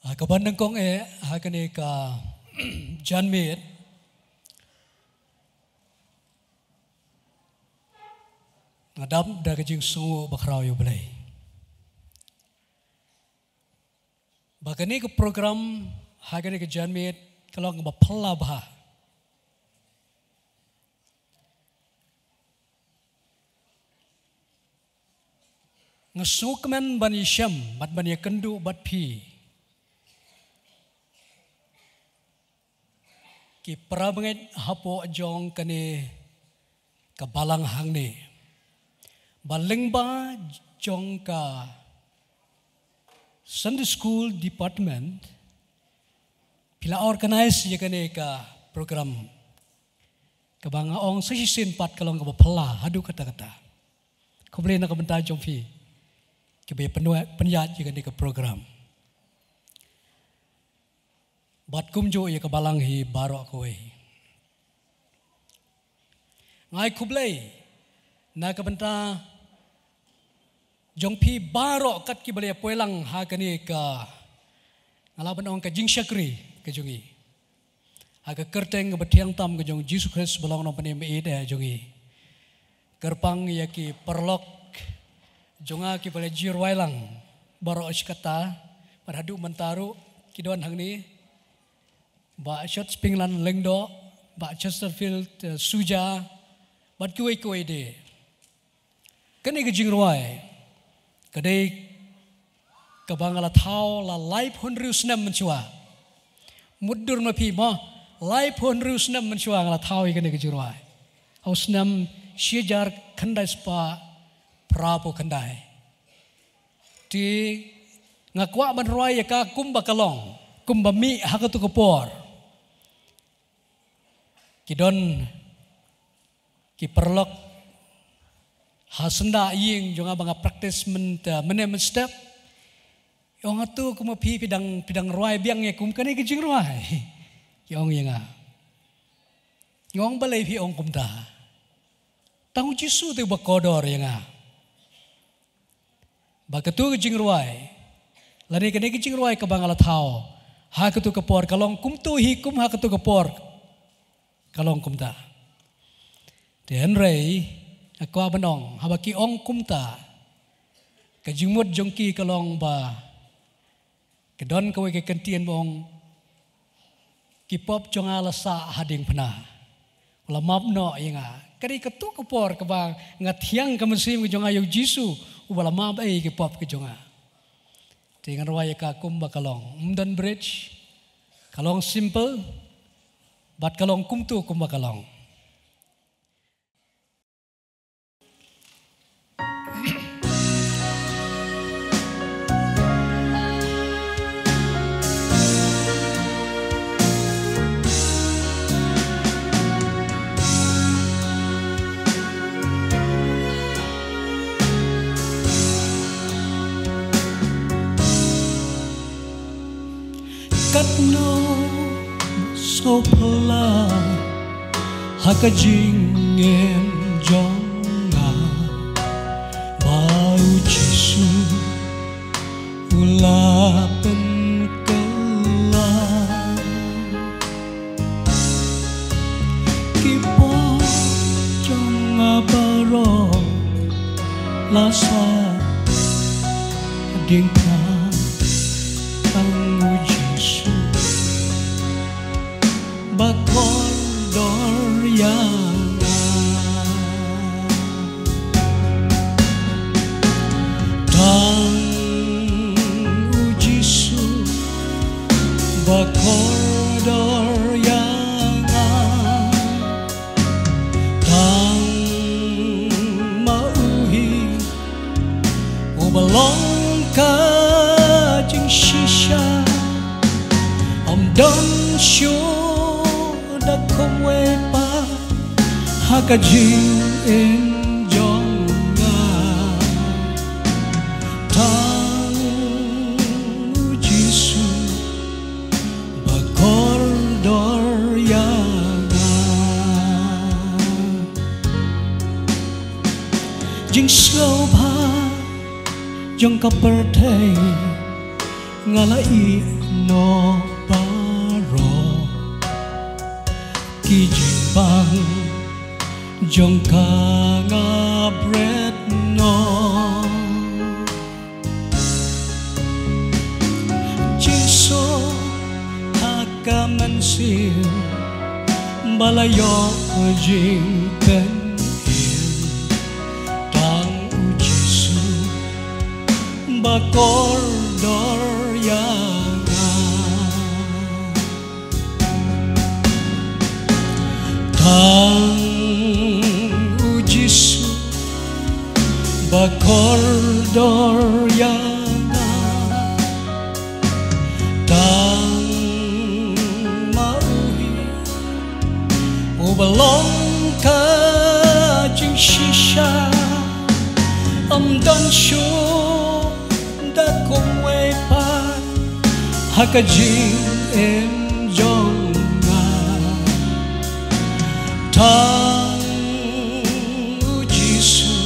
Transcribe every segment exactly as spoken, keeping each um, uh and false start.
Ha kaba nyngkong eh, ha kane ka janmiet, nga dap da ka jingsngew ba khraw ïa U Blei. Ba kane ka program, ha kane ka janmiet, ka long ba phylla bha. Nga sngewkmen ban ïashem, bad ban ïakynduh bad phi, ki para bangeit hapoh jong kane ka balang hangne. Ba lyngba jong ka Sunday School Department, phi la organize ïa kane ka program, kaba nga ong sa shisien pat ka long kaba phylla haduh katta katta. Khublei na ka bynta jong phi kiba ïa pynwa-, pynïaid ïa kane ka program. Bad kumjuh ïa ka balang hi baroh kawei. Nga ai khublei na ka bynta jong phi baroh kat kiba la ïa poi lang ha kane ka, nga lah ban ong, ka jingshakri ka jong ngi ha ka kyrteng kaba thiang tam ka jong U Jisu Khrist ba long Nongpynim ba ïeit eh jong ngi. Kyrpang ïa ki paralok jong nga kiba la jia rwai lang baroh shi katta, bad haduh mynta ruh ki don hangne, Bah Shot Spingland Lyngdoh, Bah Chesterfield, eh, Suja, bad kiwei kiwei de. Kane ka jingrwai ka dei kaba nga la thaw la laiphew hynriew snem mynshuwa. Mutdur ma phi mo, laiphew hynriew snem mynshuwa nga la thaw ïa kane ka jingrwai. Ha u snem shi hajar khyndai spah phraphew khyndai. Te nga kwah ban rwai ïa ka kumba ka long, kumba mih ha katu ka por. Ki don ki paralok ha syndah ïing jong nga ba nga practice mynta, mynne mynstep. Ong, "Hato kum ma phi phi dang, phi dang rwai biang ïa kum kane ka jingrwai?" Ki ong ïa nga. Nga ong, "Balei phi ong kumta? Tang U Jisu te uba kordor ïa nga." Ba katu ka jingrwai, lane kane ka jingrwai kaba nga la thaw ha katu ka por ka long kumto hi, kum ha katu ka por ka long kumta. Te hynrei nga kwah ban ong, haba ki ong kumta, ka jingmut jong ki ka long ba ka don kawei ka kyntien ba ong, "Ki pop jong nga la sah ha diengphna, u la map noh ïa nga." Ka dei katu ka por kaba nga thiang ka mynsiem ka jong nga ïa U Jisu uba la map ei ki pop ka jong nga. Te ngan rwai ïa ka kumba ka long. Ym don bridge, ka long simple, bad ka long kumtu kumba ka long. Katno sngewphylla ha ka jingim jong nga, ba U Jisu u la pynkylla. Ki pop jong nga baroh la sah ha diengphna, tang U Jisu ba kordor ïa nga. Tang U Jisu ba kordor ïa nga. Tang ma u hi uba long ka jingshisha. Ym don shuh da kumwei pat ha ka jingim jong nga. Tang U Jisu ba kordor ïa nga. Jingsngewbha jong ka pyrthei nga la ïeh noh baroh ki jingbang jong ka nga bret noh. Jingsuk ha ka mynsiem ba la ïoh jingpynim. Tang U Jisu ba kordor ïa nga. Tang U Jisu ba kordor ïa nga. Tang ma u hi uba long ka jingshisha. Ym don shuh da kumwei pat ha ka jingim jong nga. Tang U Jisu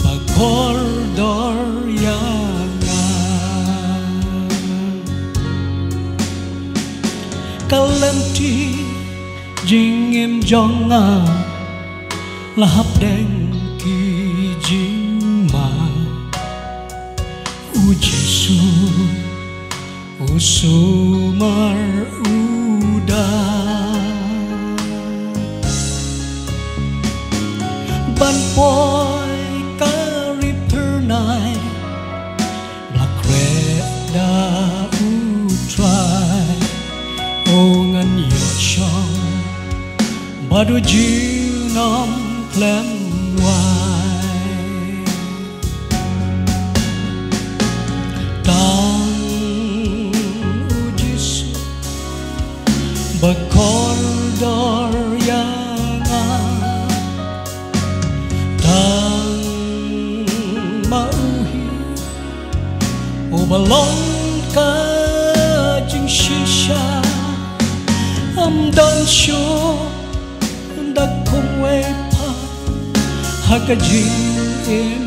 ba kordor ïa nga. Ka lynti jingim jong nga la hapdeng ki jingma. U Jisu u sumar u da ban poi ka ri phyrnai. Ba la khreh da U Trai, o ngan ïoh shong bad u junom khlem wai. Tang U Jisu ba kordor ïa nga. Tang ma u hi uba long ka jingshisha. Ym don shuh da kumwei pat ha ka jingim